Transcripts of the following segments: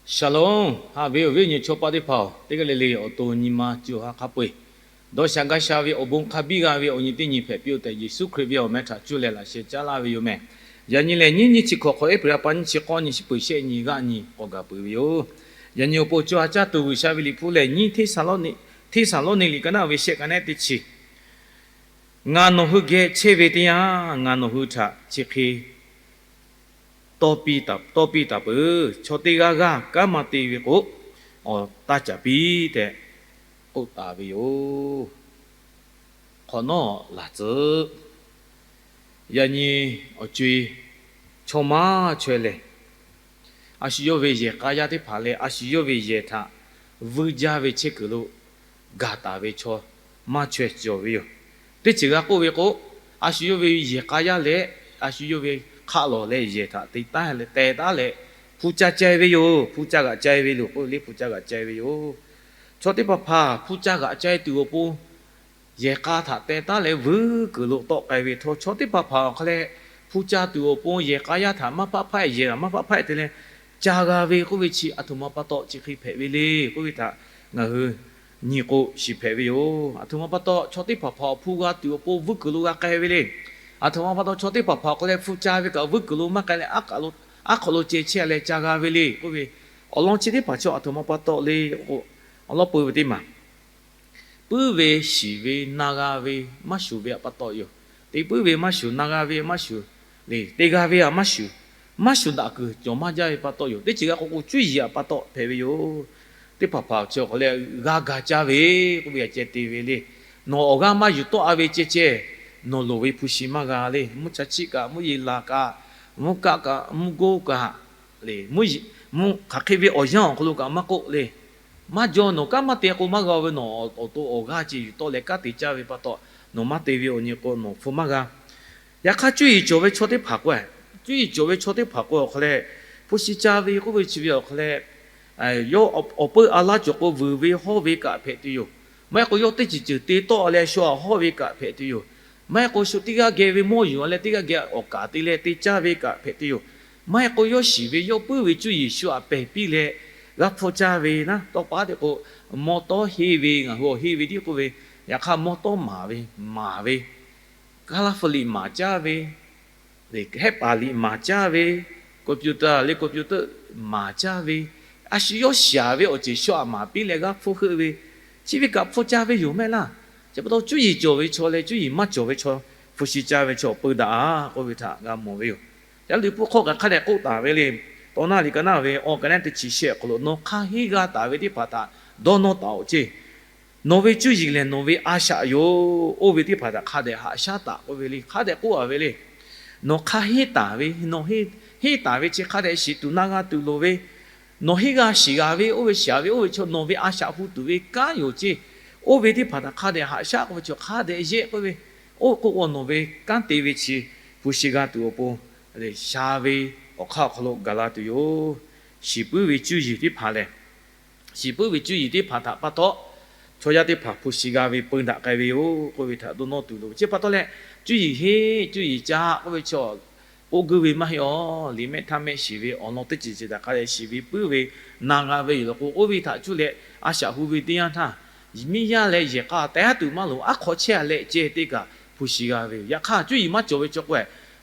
Shalom, haꞈ ve awˬ viˉ awˬ nyi chaw paˆ teˇ hpaˍ-oˬ, teˇ g'aˇ le le awˬ to nyi ma co ha hk'a peu-eˬ dawˇ sha gaˇ sha ve awˬ bon hk'a biˇ g'a ve awˬ nyi teˇ nyi hpehꞈ piˇ-oˆ tehꞈ, Yeˍsuˆ Hkriꞈ ve awˬ meh htaꞈ cuˇ leh laꞈ sheh caˉ laˇ ve yoˬ meh. Yaꞈ nyi lehˬ, nyiˇ nyiˇ chi hkawꞈ hk'awꞈ, April ha pa nyiˇ chi k'awˇ nyi chi peuˬ shehˆ nyi g'aˆ nyi k'awꞈ gaˬ peuˬ ve yoˬ. Yaꞈ nyi awˬ pon co ha caˇ tuˬ G'uiˬsha ve liꞈ hpu lehˬ, nyiˇ Hteˇsaˍlawˇniˆ, Hteˇsaˍlawˇniˆ liꞈ ka naˆ ve shehˆ ka nehˉ teˇ chi, Ngaˬ nawˬ hui geh chehˇ ve teˇ yanˇ, ngaˬ nawˬ hui htaꞈ chi hk'e tawˇ piˇ taˍ peuˬ. Chaw teˇ g'aˇ g'aˇ kanˉ maˇ te ve k'o, awˬ taˇ caˍ piˇ tehꞈ k'oˆ taˍ ve yoˬ. Hk'awꞈ nawˉ laˬ tcuh. Yaꞈ nyi awˬ co-e chaw maˇ chaweh lehˬ, a shu yawˇ ve yehˬ k'a yaˇ teˇ hpaˍ leh a shu yawˇ ve yehˬ htaꞈ vuiˇ jaˇ ve chehˇ kuiˬ lo gaˬ taˍ ve chaw maˇ chaweh cawˬ ve yoˬ. Teˇ ceuˬ g'a k'oˆ ve k'o, a shu yawˇ ve yehˬ k'a yaˇ leh a shu yawˇ ve hk'aˆ lawˬ leh yehˬ htaꞈ te taˉ leh teh taˉ leh hpu ca cai ve yoˬ. Hpu ca g'aꞈ cai ve loˬ k'oˆ le, hpu ca g'aꞈ cai ve yoˬ. Chaw teˇ hpaˍ hpaˍ hpu ca g'aꞈ cai tuˬ awˬ pon yehˬ k'a htaꞈ teh taˉ leh vuiˇ kuiˬ lo tawˆ k'ai ve htawˇ, chaw teˇ hpaˍ hpaˍ awˬ hk'aw leh hpu ca tuˬ awˬ pon yehˬ k'a yaˇ htaꞈ maˇ hpaˆ hpaˆ, yehˬ htaꞈ maˇ hpaˆ hpaˆ te leh ca g'a ve k'oˆ ve chi aˬ htoꞈ ma pa taw chi hk'e hpehꞈ ve le k'oˆ ve htaꞈ ngaˬ hui nyi k'o shiˍ hpehꞈ ve yoˬ. Aˬ htoꞈ ma pa taw chaw teˇ hpaˍ hpaˍ awˬ hpu g'a tuˬ awˬ pon vuiˇ kuiˬ lo g'a k'ai ve le. Aˬ htoꞈ ma pa taw chaw teˇ hpaˍ hpaˍ awˬ hk'aw leh hpu ca ve kaꞈ vuiˇ kuiˬ lo maˇ k'ai leh aˉ hk'aw lo ceh chehˇ leh ca g'a ve le k'oˆ ve, awˬ lawn chi teˇ hpaˍ chaw aˬ htoꞈ ma pa taw le k'o, awˬ lawn peuˬ ve teˇ maˬ puiˉ ve shiˍ ve na g'a ve maˇ shuˍ ve pa taw yoˬ. Te puiˉ ve maˇ shuˍ, na g'a ve maˇ shuˍ, le te g'a ve maˇ shuˍ, maˇ shuˍ daꞈ kuiˬ cawˬ maˇ jaˇ ve pa taw yoˬ. Teˇ ceuˬ g'a k'o k'o cuˇ yiˍ pa taw hpehꞈ ve yoˬ. Teˇ hpaˍ hpaˍ chi awˬ hk'aw leh g'a ga caˇ ve k'oˆ ve a ceh te ve le. Nawˬ awˬ g'aˇ maˇ yuˬ tawˆ-a ve ceh ceh, nawˬ loˍ ve hpu shi maˇ g'a le. Mvuhˇ cha chiˆ kaꞈ, mvuhˇ yeˬ laˬ kaꞈ, mvuhˇ kaˆ kaꞈ, mvuhˇ goˇ kaꞈ, le, mvuhˇ hk'aˬ hk'e ve awˬ yanˇ awˬ hk'aw lo kaꞈ maˇ k'oˆ le. Maˇ jaw nawˬ kanˉ maˇ te k'o maˇ g'a ve, nawˬ awˬ to awˬ g'aˇ ceh yuˬ tawˆ leh kanˉ te caˇ ve pa taw, nawˬ maˇ te ve awˬ nyi k'o nawˬ hpu maˇ g'a. Yaꞈ hk'aˇ cuˇ yiˍ cawˬ ve chaw teˇ hpaˍ k'o, cuˇ yiˍ cawˬ ve chaw teˇ hpaˍ k'o awˬ hk'aw leh hpu shi ca ve k'oˆ ve chi ve awˬ hk'aw leh, yawˇ awˬ peuˇ a laˇ cawˬ k'o vuiˬ ve hawˇ ve kaꞈ hpehꞈ tuˬ yoˬ. Maˇ heˆ k'o yawˇ teˇ ceuˬ ceuˬ te tawˆ leh shu aꞈ hawˇ ve kaꞈ hpehꞈ tuˬ yoˬ. Maˇ heˆ k'o shu teˇ g'aˇ geh ve mawˇ yuˬ leh teˇ g'aˇ geh awˬ kaˍ te leh te caˇ ve kaꞈ hpehꞈ tuˬ yoˬ. Maˇ heˆ k'o yawˇ shiˍ ve yawˇ puiˉ ve cuˇ yiˍ shu aꞈ pehˬ piˇ leh g'a hpfuhˇ caˇ ve naˉ, tawˇ pa te k'o, mawˇ tawˇ henˇ ve, ngaˬ hui awˬ henˇ ve tiˉ k'oˆ ve, yaꞈ hk'aˇ mawˇ tawˇ maˍ ve, maˍ ve, kaˇ laˇ hpu liꞈ maˍ caˇ ve, hehˉ paˍ liꞈ maˍ caˇ ve, computer leh computer maˍ caˇ ve, a shu yawˇ shaˍ ve awˬ ceuˬ shu aꞈ maˍ piˇ leh g'a hpfuhˇ heuˆ ve, chi ve kaꞈ hpfuhˇ caˇ ve yoˬ mehˆ laˇ. Chi pa taw cuˇ yiˍ cawˬ ve chaw leh cuˇ yiˍ maˇ cawˬ ve chaw, hpu shi ca ve chaw peu daꞈ-a k'oˆ ve htaꞈ g'a mawˬ ve yoˬ. Yaꞈ nyi liꞈ hpu hk'aw kaꞈ hk'a dehꞈ k'oˆ taˍ ve le. Tawˇ naˆ liꞈ ka naˆ ve awˬ ka nehˉ teˇ chi shehˆ awˬ hk'aw lo, nawˬ hk'a henˇ g'a taˍ ve teˇ hpaˍ htaꞈ dawˇ nawˇ taˍ-oꞈ ceˇ. Nawˬ ve cuˇ yiˍ lehˬ nawˬ ve a shaꞈ yoˬ. Oˇ ve teˇ hpaˍ htaꞈ hk'a dehꞈ haꞈ shaˉ taˍ k'oˆ ve le. Hk'a dehꞈ k'oˆ-a ve le. Nawˬ hk'a henˇ taˍ ve, nawˬ henˇ taˍ ve chi hk'a dehꞈ shiˍ tuˬ na g'a tuˬ loˍ ve, nawˬ henˇ g'a shiˍ g'a ve, oˇ ve shiˍ ve, oˇ ve chaw nawˬ ve a shaꞈ hu tuˬ ve kanˉ yoˬ ceˇ. Oˇ ve teˇ hpaˍ htaꞈ hk'a dehꞈ haꞈ shaˉ k'oˆ ve chi hk'a dehꞈ yehˆ k'oˆ ve, oˇ k'oˆ k'o nawˬ ve kanˉ te ve chi hpu shi g'a tuˬ awˬ pon shaˍ ve awˬ hk'aˇ awˬ hk'aw lo gaˬ la tuˬ yoˬ. Shiˍ puiˉ ve cuˇ yiˍ teˇ hpaˍ lehˬ, shiˍ puiˉ ve cuˇ yiˍ teˇ hpaˍ htaꞈ pa taw, chaw yaˇ teˇ hpaˍ hpu shi g'a ve peu daꞈ k'ai ve yoˬ k'oˆ ve htaꞈ dawˇ nawˇ tuˬ loˍ. Chi pa taw leh, cuˇ yiˍ henˇ cuˇ yiˍ ca k'oˆ ve chaw k'oˆ guˇ ve maˇ heˆ-aˬ. Liꞈ mehˆ htaˇ mehˆ shiˍ ve awˬ lawn teˇ ceuˬ ceuˬ htaꞈ hk'a dehꞈ shiˍ ve puiˉ ve na g'a ve yoˬ law k'o, oˇ ve htaꞈ cuˇ leh a shaꞈ hu ve teˇ yanˇ htaˇ, miˇ yaˇ leh yehˬ k'a teh aˉ tuˬ maˇ loˍ, aˉ hk'aw chehˇ-a leh ceh teˇ kaꞈ hpu shi g'a ve yoˬ. Yaꞈ hk'aˇ cuˇ yiˍ maˇ cawˬ ve chaw k'o,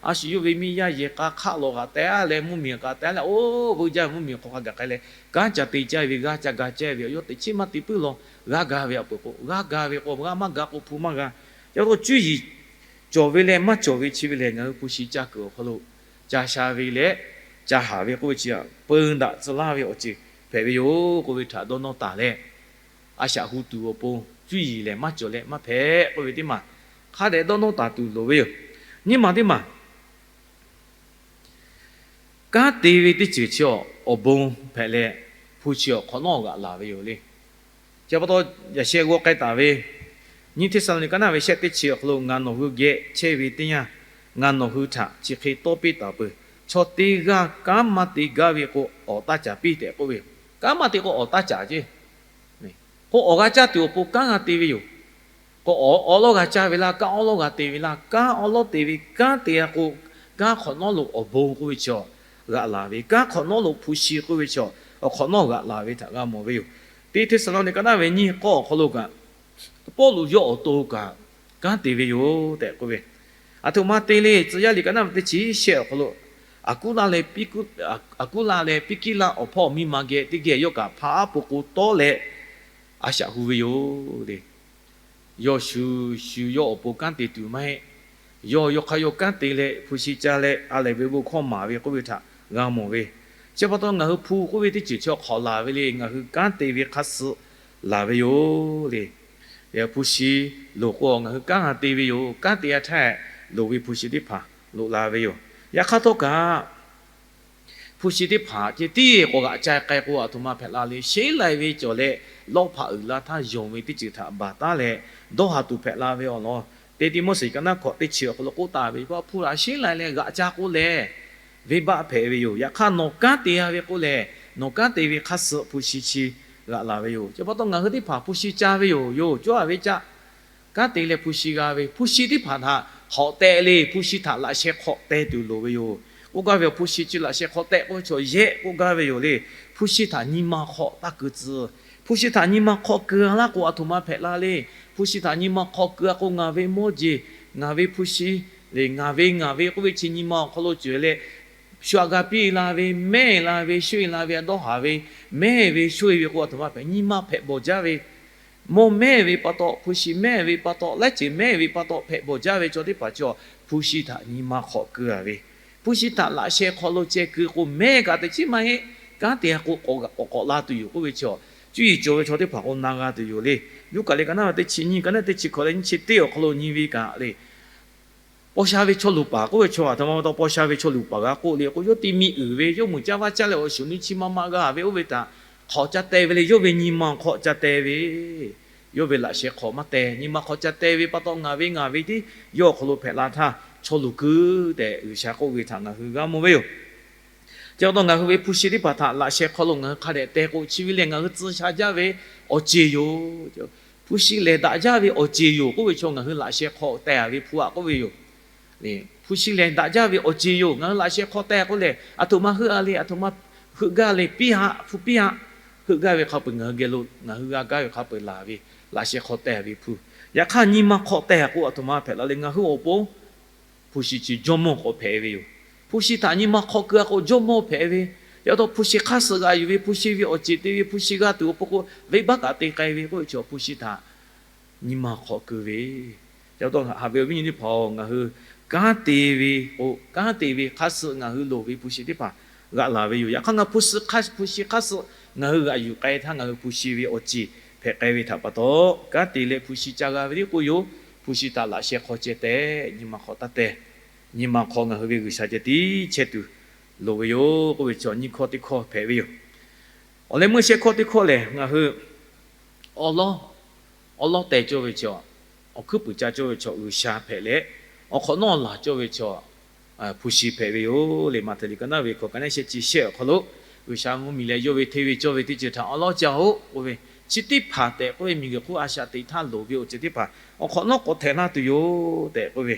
a shu yawˇ ve miˇ yaˇ yehˬ k'a hk'aˆ lawˬ g'a teh aˉ leh mvuhˇmiˬ k'a teh aˉ leh, oˇ veuˇ jaˇ mvuhˇmiˬ hk'aw hk'a gaˬ k'ai leh kanˉ ca te caˇ ve, g'aˇ ca ga caˇ ve, yawˇ teꞈ chiˉ maˇ te puiˉ law, g'a ga ve aꞈ peuˬ k'o, g'a ga ve k'o, g'a maˇ ga k'o hpu maˇ g'a. Yaꞈ hk'aˇ cuˇ yiˍ cawˬ ve leh maˇ cawˬ ve chi ve lehˬ, ngaˬ hui hpu shi ca kuiˬ awˬ hk'aw lo ca sha ve leh ca haˍ ve k'oˆ ve chi peu daꞈ tcuh laˇ ve awˬ ceuˬ hpehꞈ ve yoˬ k'oˆ ve htaꞈ dawˇ nawˇ taˍ leh, a shaꞈ hu tuˬ awˬ pon cuˇ yiˍ lehˬ maˇ cawˬ leh maˇ hpehꞈ k'oˆ ve teˇ maˬ hk'a dehꞈ dawˇ nawˇ taˍ tuˬ loˍ ve yoˬ. Nyiˇ maˬ teˇ maˬ kanˉ te ve teˇ ceuˬ chi awˬ bon hpehꞈ leh, hpu chi awˬ hk'awꞈ nawˉ g'aꞈ laˬ ve yoˬ le. Chi pa taw, yaꞈ sheh g'aw k'ai taˍ ve, nyiˇ Hteˇsaˍlawˇniˆ ka naˆ ve shehˆ teˇ chi awˬ hk'aw lo, ngaˬ nawˬ hui geh chehˇ ve teˇ yanˇ, ngaˬ nawˬ hui htaꞈ chi hk'e tawˇ piˇ taˍ peuˬ. Chaw teˇ g'aˇ kanˉ maˇ te gaˇ ve k'o, awˍ taˇ caˍ piˇ tehꞈ k'oˆ ve yoˬ. Kanˉ maˇ te k'o, awˍ taˇ caˍ ceˇ. K'o, awˬ g'a caˇ tuˬ awˬ pon kanˉ g'a te ve yoˬ. K'o, awˬ awˉ lawˉ g'a caˇ ve laˇ, kanˉ awˉ lawˉ g'a te ve laˇ. Kanˉ awˉ lawˉ te ve, kanˉ te g'a k'o, kanˉ hk'awꞈ nawˉ lo awˬ bon k'oˆ ve chaw g'aꞈ laˬ ve, kanˉ hk'awꞈ nawˉ lo hpu shi k'oˆ ve chaw awˬ hk'awꞈ nawˉ g'aꞈ laˬ ve htaꞈ g'a mawˬ ve yoˬ. Teˇ Hteˇsaˍlawˇniˆ ka naˉ ve nyiˇ k'awˇ awˬ hk'aw lo kaꞈ, Pawˇluꞈ yawˇ awˬ to kaꞈ kanˉ te ve yoˬ tehꞈ k'oˆ ve, aˬ htoꞈ ma te le, tcuh yaˇ liꞈ ka naˉ ve teˇ chi shehˆ awˬ hk'aw lo, Aˍkuˉlaˆ leh Piˇkiˇlaˆ awˬ hpawˇ miˇ ma geh teˇ geh yawˇ kaꞈ hpa aˉ po k'o tawˉ leh a shaꞈ hu ve yoˬ le. Yawˇ shu shu yawˇ awˬ pon kanˉ te tuˬ maˇ heˆ. Yawˇ yawˇ hk'aˇ yawˇ kanˉ te leh hpu shi ca leh a lehˬ ve bon hkawˇ maˍ ve k'oˆ ve htaꞈ g'a mawˬ ve. Chi pa taw ngaˬ hui hpu k'oˆ ve teˇ ceuˬ chi awˬ hk'awꞈ laˬ ve le, ngaˬ hui kanˉ te ve hk'a suh laˬ ve yoˬ le. Hpu shi loˍ k'o ngaˬ hui kanˉ g'a te ve yoˬ. Kanˉ te a htaˇ loˍ ve hpu shi teˇ hpaˍ loꞈ la ve yoˬ. Yaꞈ hk'aˇ htawˇ kaꞈ hpu shi teˇ hpaˍ ceh tiˉ k'awꞈ g'aꞈ ca k'ai k'o, aˬ htoꞈ ma hpehꞈ la le, sheˉ lai ve cawˬ leh lawˇ hpaꞈ uiˍ la htaˇ yonˍ ve teˇ ceuˬ htaꞈ baˬ taˉ leh dawˇ haˍ tuˬ hpehꞈ la ve awˬ lawn, Teˇ Tiˆmoˉseˍ ka naˉ hkawꞈ teˇ chi awˬ hk'aw lo k'oˆ taˍ ve, hpu htaꞈ sheˉ lai leh g'aꞈ ca k'oˆ lehˬ, venˇbaˆ hpehꞈ ve yoˬ. Yaꞈ hk'aˇ nawˬ kanˉ te a ve k'oˆ lehˬ, nawˬ kanˉ te ve hk'a suh hpu shi chi g'aꞈ laˬ ve yoˬ. Chi pa taw ngaˬ hui teˇ hpaˍ hpu shi ca ve yoˬ. Yoˬ, cawˇ a ve caˆ kanˉ te leh hpu shi g'a ve, hpu shi teˇ hpaˍ htaꞈ hk'awꞈ tehꞈ le, hpu shi htaꞈ laꞈ sheh hk'awꞈ teh tuˬ loˍ ve yoˬ. K'oˆ gaˇ ve awˬ hpu shi chi laꞈ sheh hk'awꞈ tehꞈ k'oˆ ve chaw yehˆ k'oˆ gaˇ ve yoˬ le. Hpu shi htaꞈ nyi ma hk'awꞈ taˇ keu tcuh. Hpu shi htaꞈ nyi ma hk'awꞈ keu a laˇ k'o, aˬ htoꞈ ma hpehꞈ la le. Hpu shi htaꞈ nyi ma hk'awꞈ keu a k'o, ngaˬ ve mawˇ jeˬ, ngaˬ ve hpu shi le, ngaˬ ve ngaˬ ve k'oˆ ve chi nyi ma awˬ hk'aw lo cawˬ leh, shu aꞈ g'a piˇ la ve, mehˇ la ve, shoˆ e la ve, a dawˇ haˍ ve, mehˇ ve shoˆ e ve k'o, aˬ htoꞈ ma hpehꞈ, nyi ma hpehꞈ bawˬ jaˇ ve, mawˇ mehˇ ve pa taw, hpu shi mehˇ ve pa taw, laiˉ ceuˬ mehˇ ve pa taw hpehꞈ bawˬ jaˇ ve chaw teˇ hpaˍ chaw, hpu shi htaꞈ nyi ma hk'awꞈ keu a ve, hpu shi htaꞈ laꞈ sheh hk'aw lo ceh keu k'o, mehˇ kaꞈ teꞈ chiˉ maˇ heˆ. Kanˉ te a k'o k'awꞈ k'awꞈ la tuˬ yoˬ k'oˆ ve chaw, cuˇ yiˍ cawˬ ve chaw teˇ hpaˍ k'o na g'a tuˬ yoˬ le. Luˉkaꞈ liꞈ ka naˉ ve teˇ chi nyiˇ, ka naˉ teˇ chi hkawꞈ leh nyiˇ chi teˇ awˬ hk'aw lo nyi ve kaꞈ le, paw sha ve chaw luˬ paˍ k'oˆ ve chaw, aˬ htoꞈ ma pa taw paw sha ve chaw luˬ paˍ g'a k'oˆ le k'o, yawˇ ti mi uiˍ ve, yawˇ muiˬ caˇ vaˇ caˇ leh awˬ shuˍ nui chi ma ma g'a ve oˇ ve htaꞈ hk'awꞈ ca teh ve le. Yawˇ ve nyi ma hk'awꞈ ca teh ve, yawˇ ve laꞈ sheh hk'awꞈ maˇ teh. Nyi ma hk'awꞈ ca teh ve pa taw, ngaˬ ve ngaˬ ve tiˉ yawˇ awˬ hk'aw lo hpehꞈ la htaˇ, chaw luˬ kuiˬ tehꞈ G'uiˬsha k'oˆ ve htaꞈ ngaˬ hui g'a mawˬ ve yoˬ. Chi pa taw ngaˬ hui ve hpu shi teˇ hpaˍ htaꞈ laꞈ sheh hk'aw lo ngaˬ hui hk'a dehꞈ teh k'o, chi ve lehˬ ngaˬ hui tcuh sha jaˇ ve awˬ ceˬ yoˬ. Hpu shi lehˬ daꞈ jaˇ ve awˬ ceˬ yoˬ k'oˆ ve chaw, ngaˬ hui laꞈ sheh hk'aw teh a ve hpu aꞈ k'oˆ ve yoˬ. Hpu shi lehˬ daꞈ jaˇ ve awˬ ceˬ yoˬ. Ngaˬ hui laꞈ sheh hk'aw teh k'oˆ lehˬ, aˬ htoꞈ ma heuˆ a le, aˬ htoꞈ ma heuˆ gaˇ le, piˇ haꞈ, hpu piˇ haꞈ. Heuˆ gaˇ ve hk'a peuˬ ngaˬ hui geh lo ngaˬ hui g'a gaˇ ve hk'a peuˬ laˬ ve laꞈ sheh hk'aw teh ve hpu. Yaꞈ hk'aˇ nyi ma hk'aw teh k'o, aˬ htoꞈ ma hpehꞈ la le, ngaˬ hui awˬ pon hpu shi chi jawˇmawˇ k'awꞈ hpehꞈ ve yoˬ. Hpu shi htaꞈ nyi ma hk'aw keu a k'o, jawˇmawˇ hpehꞈ ve. Chi pa taw hpu shi hk'aˇ suh g'a yuˬ ve, hpu shi ve awˬ ceˬ te ve, hpu shi g'a tuˬ awˬ pon k'o, venˇbaˆ kaꞈ te k'ai ve k'oˆ ve chaw, hpu shi htaꞈ nyi ma hk'aw keu ve. Chi pa taw haꞈ ve awˬ viˉ nyi teˇ hpaˍ-oˬ, ngaˬ hui kanˉ te ve k'o, kanˉ te ve hk'aˇ suh ngaˬ hui loˍ ve hpu shi teˇ hpaˍ g'aꞈ laˬ ve yoˬ. Yaꞈ hk'aˇ ngaˬ hpu shi hk'aˇ, hpu shi hk'aˇ suh ngaˬ hui g'aꞈ yuˬ k'ai htaˇ, ngaˬ hui hpu shi ve awˬ ceˬ hpehꞈ k'ai ve htaꞈ pa taw, kanˉ te leh hpu shi ca g'a ve tiˉ k'o yoˬ. Hpu shi htaꞈ laꞈ sheh hk'aw ceh teh, nyi ma hk'aw taˇ teh. Nyi ma hk'aw ngaˬ hui ve G'uiˬsha ceh tiˉ chehˇ tuˬ loˍ ve yoˬ k'oˆ ve chaw, nyiˇ hkawˇ teˇ hkawˇ hpehꞈ ve yoˬ. Awˬ leh meuˇ shehˆ hkawˇ teˇ hkawˇ lehˬ, ngaˬ hui awˉ lawˉ, awˉ lawˉ teh cawˇ ve chaw, awˬ hkuiˉ puiˍ ca cawˇ ve chaw G'uiˬsha hpehꞈ leh, awˬ hk'awꞈ nawˉ laˬ cawˇ ve chaw hpu shi hpehꞈ ve yoˬ le. Maꞈhtehˍ liꞈ ka naˉ ve hkawꞈ ka naˉ shehˆ chi shehˆ awˬ hk'aw lo, G'uiˬsha mvuhˇmiˬ leh yawˇ ve hteˇ ve cawˇ ve teˇ ceuˬ htaꞈ awˉ lawˉ ca-oˆ k'oˆ ve, chi teˇ hpaˍ tehꞈ k'oˆ ve, miˬguiˬ hk'oˆ a shaꞈ teꞈ htaˇ loˍ ve awˬ ceuˬ teˇ hpaˍ awˬ hk'awꞈ nawˉ k'awꞈ htehꞈ laˇ tuˬ yoˬ tehꞈ k'oˆ ve.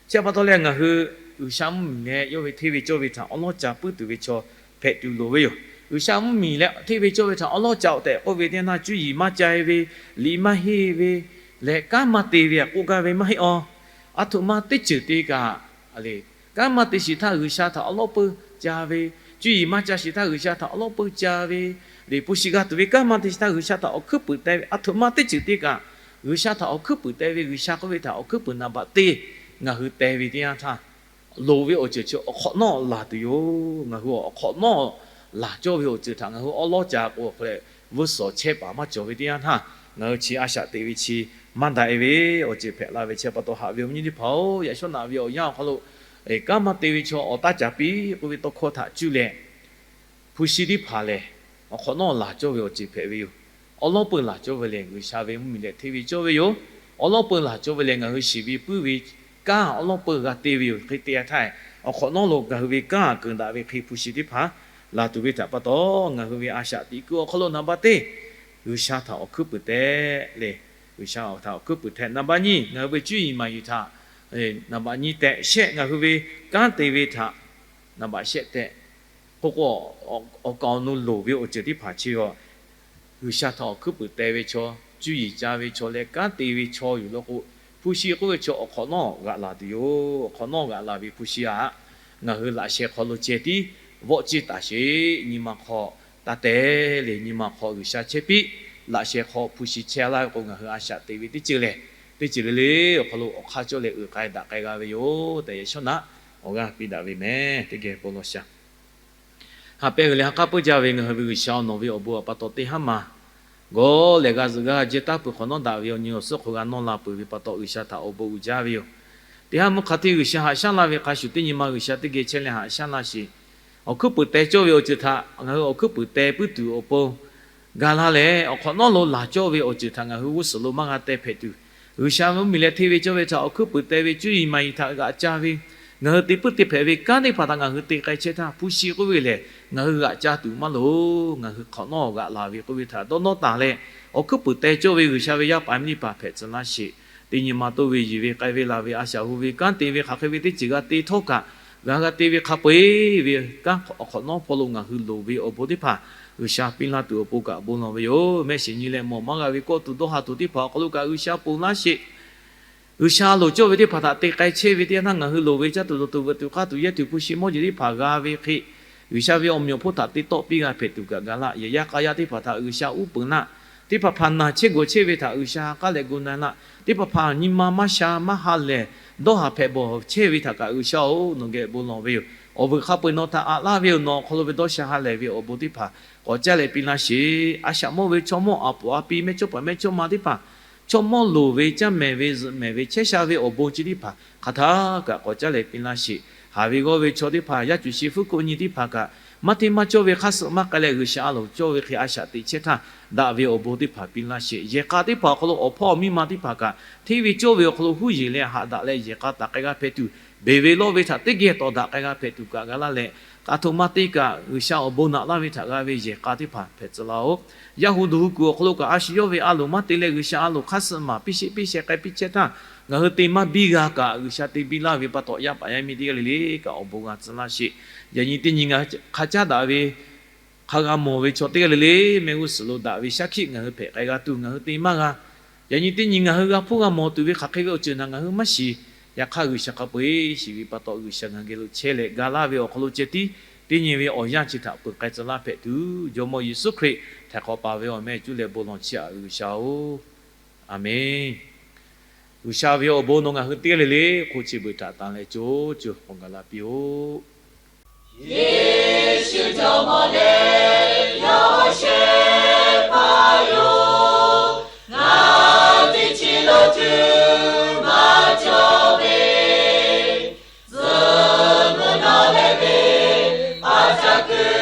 Chi pa taw leh ngaˬ hui G'uiˬsha mvuhˇmiˬ leh yawˇ ve hteˇ ve cawˇ ve htaꞈ awˉ lawˉ ca puiˉ tuˬ ve chaw hpehꞈ tuˬ loˍ ve yoˬ. G'uiˬsha mvuhˇmiˬ leh hteˇ ve cawˇ ve htaꞈ awˉ lawˉ ca-oˆ tehꞈ k'oˆ ve teˇ yanˇ htaˇ, cuˇ yiˍ maˇ ca-e ve, liꞈ maˇ henˇ ve, leh kanˉ maˇ te ve k'oˆ gaˇ ve maˇ heˆ awˬ. Aˬ htoꞈ ma teˇ ceuˬ te kaꞈ, kanˉ maˇ te shiˍ htaˇ G'uiˬsha htaꞈ awˉ lawˉ peuˇ ca ve, cuˇ yiˍ maˇ ca shiˍ htaˇ G'uiˬsha htaꞈ awˉ lawˉ peuˇ ca ve, liꞈ hpu shi g'a tuˬ ve kanˉ maˇ te shiˍ htaˇ G'uiˬsha htaꞈ awˬ hkuiˉ puiˍ teh ve, aˬ htoꞈ ma teˇ ceuˬ te kaꞈ G'uiˬsha htaꞈ awˬ hkuiˉ puiˍ teh ve, G'uiˬsha k'oˆ ve htaꞈ awˬ hkuiˉ puiˍ naˍ baꞈ te ngaˬ hui teh ve teˇ yanˇ htaˇ, loˍ ve awˬ ceuˬ chi awˬ hk'awꞈ nawˉ laˬ tuˬ yoˬ. Ngaˬ hui awˬ hk'awꞈ nawˉ laˬ cawˇ ve awˬ ceuˬ htaꞈ ngaˬ hui awˉ lawˉ ca k'o, hk'aw leh vuiˇ suhˍ chehˇ paˍ maˇ cawˬ ve teˇ yanˇ htaˇ, ngaˬ hui chi a shaꞈ teꞈ ve chi maˇ daꞈ-e ve awˬ ceuˬ hpehꞈ la ve. Chi pa taw haꞈ ve awˬ viˉ nyi teˇ hpaˍ-oˬ, yaꞈ shawˉ naꞈ ve awˬ yanˇ awˬ hk'aw lo kanˉ maˇ te ve chaw awˬ taˇ caˍ piˇ k'oˆ ve tawˇ hkawˇ htaꞈ cuˇ leh, hpu shi teˇ hpaˍ lehˬ, awˬ hk'awꞈ nawˉ laˬ cawˇ ve awˬ ceuˬ hpehꞈ ve yoˬ. Awˉ lawˉ peuˇ laˬ cawˇ ve lehˬ, G'uiˬsha ve mvuhˇmiˬ leh hteˇ ve cawˇ ve yoˬ. Awˉ lawˉ peuˇ laˬ cawˇ ve lehˬ, ngaˬ hui shiˍ ve puiˉ ve kanˉ awˉ lawˉ peuˇ g'a te ve yoˬ. Hk'e te-a htaˇ, awˬ hk'awꞈ nawˉ lo ngaˬ hui ve kanˉ aꞈ keunˍ daꞈ ve hk'e hpu shi teˇ hpaˍ laˬ tuˬ ve htaꞈ pa taw, ngaˬ hui ve a shaꞈ teꞈ kuiˬ awˬ hk'aw lo naˍ baˬ teˇ G'uiˬsha htaꞈ awˬ hkuiˉ puiˍ teh leh, G'uiˬsha htaꞈ awˬ hkuiˉ puiˍ teh. Naˍ baˬ nyiˇ, ngaˬ hui ve cuˇ yiˍ maˍ yiˍ htaꞈ naˍ baˬ nyiˇ tehꞈ shehˆ, ngaˬ hui ve kanˉ te ve htaꞈ naˍ baˬ shehˆ tehꞈ K'o k'o, awˬ kaˍ awˬ nu loˍ ve awˬ ceuˬ teˇ hpaˍ chi a, G'uiˬsha htaꞈ awˬ hkuiˉ puiˍ teh ve chaw, cuˇ yiˍ ca ve chaw leh kanˉ te ve chaw yuˬ law k'o, hpu shi k'oˆ ve chaw awˬ hk'awꞈ nawˉ g'aꞈ laˬ tuˬ yoˬ. Awˬ hk'awꞈ nawˉ g'aꞈ laˬ ve hpu shi aꞈ, ngaˬ hui laꞈ sheh hk'aw lo ceh tiˉ vawˆ ciˇ taˍ sheˍ. Nyi ma hk'aw taˇ teh leh, nyi ma hk'aw G'uiˬsha chehˇ piˇ. Laꞈ sheh hk'aw hpu shi chehˇ laˇ ve k'o, ngaˬ hui a shaꞈ teꞈ ve teˇ ceuˬ lehˬ, teˇ ceuˬ le le awˬ hk'aw lo awˬ hk'aˇ cawˇ leh uiˍ k'ai daꞈ k'ai g'a ve yoˬ tehꞈ, yaꞈ shawˉ naꞈ awˬ g'aˇ piˇ daꞈ ve mehˍ. Teˇ geh bon lawˬ shaˍ. Ha pehˇ g'uiˬ leh ha k'aˉ peuˇ jaˇ ve ngaˬ hui ve G'uiˬsha awˬ nawˬ ve awˬ bon awˬ pa taw teˇ haˉ maˬ gawˇ lehˬ g'a zuhꞈ g'a jehˇ taˉ peuˬ hk'awꞈ nawˉ daꞈ ve awˬ nyi awˬ suhˉ hk'aw g'a nawˇ la peuˬ ve pa taw, G'uiˬsha htaꞈ awˬ bon uiˍ jaˇ ve yoˬ. Teˇ haˉ mvuhˇ hk'a hteˇ G'uiˬsha haꞈ shaˉ laˇ ve hk'a shuˍ, teˇ nyi ma G'uiˬsha teˇ geh chehˇ leh haꞈ shaˉ laˇ sheˍ. Awˬ hkuiˉ puiˍ teh cawˇ ve awˬ ceuˬ htaꞈ ngaˬ hui awˬ hkuiˉ puiˍ teh puiˉ tuˬ awˬ pon ga laˇ leh, awˬ hk'awꞈ nawˉ lo laˬ cawˇ ve awˬ ceuˬ htaꞈ ngaˬ hui g'uˇ suhˍ lo maˇ g'a teh hpehꞈ tuˬ, G'uiˬsha mvuhˇmiˬ leh hteˇ ve cawˇ ve htaꞈ awˬ hkuiˉ puiˍ teh ve cuˇ yiˍ maˍ yiˍ htaꞈ g'aꞈ ca ve, ngaˬ hui te puiˉ te hpehꞈ ve kanˉ teˇ hpaˍ htaꞈ ngaˬ hui te k'ai chehˇ htaˇ, hpu shi k'oˆ ve lehˬ ngaˬ hui g'aꞈ ca tuˬ maˇ loˍ. Ngaˬ hui hk'awꞈ nawˉ g'aꞈ laˬ ve k'oˆ ve htaꞈ dawˇ nawˇ taˍ leh, awˬ hkuiˉ puiˍ teh cawˇ ve G'uiˬsha ve yaˇ paˍ miˇ teˇ hpaˍ hpehꞈ tcuh laˇ sheˍ. Teˇ nyi ma toˇ ve yuˬ ve k'ai ve laˬ ve a shaꞈ hu ve kanˉ te ve hk'aˬ hk'e ve teˇ ceuˬ g'a te htawˇ kaꞈ, g'a g'a te ve hk'a peu-eˬ ve kanˉ awˬ hk'awꞈ nawˉ hpawˇ lo ngaˬ hui loˍ ve awˬ bon teˇ hpaˍ G'uiˬsha piˇ laˇ tuˬ awˬ pon kaꞈ bon lawˬ ve yoˬ. Mehˆ shiˍ nyi leh mawˬ maˇ g'a ve kawˆ tuˬ dawˇ ha tuˬ teˇ hpaˍ awˬ hk'aw lo kaꞈ G'uiˬsha ponˬ laˇ sheˍ. G'uiˬsha loˍ cawˇ ve teˇ hpaˍ htaꞈ te k'ai chehˇ ve teˇ yanˇ htaˇ, ngaˬ hui loˍ ve caˇ tuˬ dawˬ tuˬ veuꞈ tuˬ k'aˇ tuˬ yehˇ tuˬ hpu shi mawˇ jeˬ teˇ hpaˍ g'a ve hk'e, G'uiˬsha ve awˬ meꞈ awˬ hponˇ htaꞈ te tawˆ piˇ g'a hpehꞈ tuˬ kaꞈ ga laˇ. Yehˬ yaˇ k'a yaˇ teˇ hpaˍ htaꞈ G'uiˬsha uˉ peunˍ laˇ. Teˇ hpaˍ hpaˍ naˬ chehˇ gawˬ chehˇ ve htaꞈ G'uiˬsha ha k'aˉ leh gu na laˇ. Teˇ hpaˍ hpaˍ nyi ma maˇ sha maˇ ha lehˬ, dawˇ haˍ hpehꞈ bawˬ chehˇ ve htaꞈ kaꞈ G'uiˬsha-oˬ, nawˬ geh bon lawˬ ve yoˬ. Awˬ vuiˬ hk'a peu-eˬ nawˬ htaꞈ aꞈ laˇ ve yoˬ. Nawˬ awˬ hk'aw lo ve dawˇ sha ha lehˬ ve awˬ bon teˇ hpaˍ k'awꞈ caˇ leh piˇ laˇ sheˍ. A shaꞈ mawˇ ve chaw mawˇ aˬ poꞈ a pi mehˇchawˇpaˍ mehˇchawˇma teˇ hpaˍ, chaw mawˇ loˍ ve caˇ mehˍ ve zuhꞈ mehˍ ve chehˇ sha ve awˬ bon chi teˇ hpaˍ hk'aˬ htaˇ kaꞈ k'awꞈ caˇ leh piˇ laˇ sheˍ. Haˍ ve g'awˇ ve chaw teˇ hpaˍ, yaˇ cuˬ shi hpfuhˇ hkoˆ nyi teˇ hpaˍ kaꞈ, maˇ hteˇ maˇ cawˇ ve hk'aˇ suh maˇ k'ai leh G'uiˬsha a loˍ cawˇ ve hk'e a shaꞈ teꞈ chehˇ htaˇ, daꞈ ve awˬ bon teˇ hpaˍ piˇ laˇ sheˍ. Yehˬ k'a teˇ hpaˍ awˬ hk'aw lo awˬ hpawˇ awˬ miˇ ma teˇ hpaˍ kaꞈ hteˇ ve cawˇ ve awˬ hk'aw lo huˉ yeˬ leh haꞈ daꞈ leh yehˬ k'a taˍ k'ai g'a hpehꞈ tuˬ, beˬ ve lawˇ ve htaꞈ teˇ geh tawˍ daꞈ k'ai g'a hpehꞈ tuˬ kaꞈ ga laˇ leh, k'a htoꞈ ma te kaꞈ G'uiˬsha awˬ bon naꞈ laˇ ve htaꞈ g'a ve yehˬ k'a teˇ hpaˍ hpehꞈ tcuh laˇ-oˆ. Yaˇ hu duˬ hu kuiˬ awˬ hk'aw lo kaꞈ a shu yawˇ ve a loˍ maˇ te leh G'uiˬsha a loˍ hk'aˇ suh maˍ piˇ sheˆ piˇ sheh k'ai piˇ chehˇ htaˇ, ngaˬ hui te maˇ biˇ g'a kaꞈ G'uiˬsha te biˇ laˇ ve pa taw, yaˇ paˍ yaˇ miˇ teˇ g'aˇ le le kaꞈ awˬ bon g'a tcuh laˇ sheˍ. Yaꞈ nyi teˇ nyi ngaˬ hk'a caˉ daꞈ ve hk'a g'a mawˬ ve chaw teˇ g'aˇ le le mehˆ g'uˇ suhˍ lo daꞈ ve shaˉ hkiˆ ngaˬ hui hpehꞈ k'ai g'a tuˬ ngaˬ hui te maˇ g'a. Yaꞈ nyi teˇ nyi ngaˬ hui g'a hpuˇ g'a mawˬ tuˬ ve hk'aˬ hk'e ve awˬ ceuˬ htaꞈ ngaˬ hui maˇ shiˍ. Yaꞈ hk'aˇ G'uiˬsha hk'a peu-eˬ shiˍ ve pa taw, G'uiˬsha ngaˬ geh lo chehˇ leh ga laˇ ve awˬ hk'aw lo ceh tiˉ teˇ nyi ve awˬ yanˇ chi htaꞈ peuˬ k'ai tcuh laˇ hpehꞈ tuˬ, Jawˇmawˇ Yeˍsuˆ Hkriꞈ htaiˍ hk'awꞈ paˍ ve awˬ meh cuˇ leh bon lawˬ chiˇ aꞈ G'uiˬsha-oˬ, Aˍmenˍ. G'uiˬsha ve awˬ bon nawˬ ngaˬ hui teˇ g'aˇ le le hk'oˆ chi beuꞈ htaꞈ tanˍ leh co co k'awꞈ gaˬ la piˇ-oˆ. Yeˍsuˆ Jawˇmawˇ lehˬ yawˇ shehˍ hpaˇ yoˬ. Ngaˬ teˇ chi lo tuˬ maˇ cawˬ ve, tcuh mvuh nawˬ leh ve a shaꞈ kuiˬ